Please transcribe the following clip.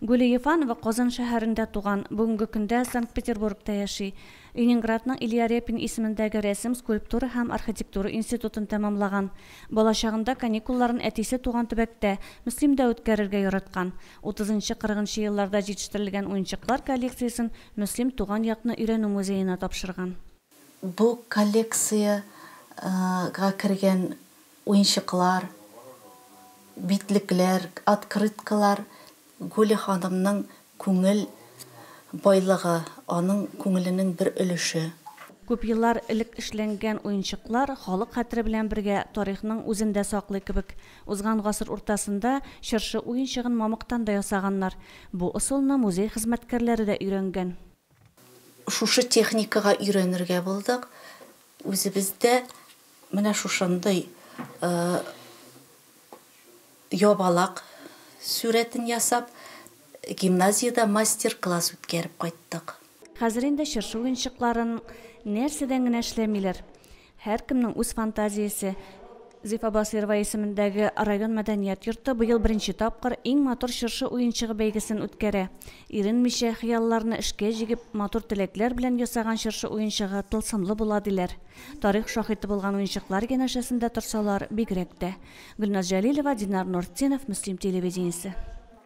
Гуля Ефанова Казан шәһәрендә туган, бүгенге көндә Санкт-Петербургта яши. Ленинградның Илья Репин исемендәге рәсем, скульптура һәм архитектура институтын тәмамлаган. Балачагында каникулларын әтисе туган төбәктә, Мөслимдә үткәрергә яраткан. 30-40 елларда җитештерелгән уенчыклар коллекциясен Мөслим туган якны өйрәнү музеена тапшырган. Бу коллекциягә кергән уенчыклар, битлекләр, открыткалар Гуля ханымның күңел байлыгы, аның күңеленең бер өлеше. Күп еллар элек эшләнгән уенчыклар халык хәтере белән бергә тарихның үзен дә саклый кебек. Узган гасыр уртасында чыршы уенчыгын мамыктан да ясаганнар. Бу ысулны музей хезмәткәрләре дә өйрәнгән. Шушы техникага өйрәнергә булдык. Үзебез дә менә шушындый ябалак сурәтен ясап, гимназиядә мастер-класс үткәреп кайттык. Хәзер инде чыршы уенчыкларын нәрсәдән генә эшләмиләр. Һәркемнең үз фантазиясе. Зифа Басыйрова исемендәге район мәдәният йорты быел беренче тапкыр иң матур чыршы уенчыгы бәйгесен үткәрә. Иренмичә, хыялларны эшкә җигеп, матур теләкләр белән ясаган чыршы уенчыгы тылсымлы була, диләр. Тарих шаһиты булган уенчыклар янәшәсендә торсалар, бигрәк тә. Гөлназ Җәлилова, Динар Нуртдинов, Мөслим телевидениесе.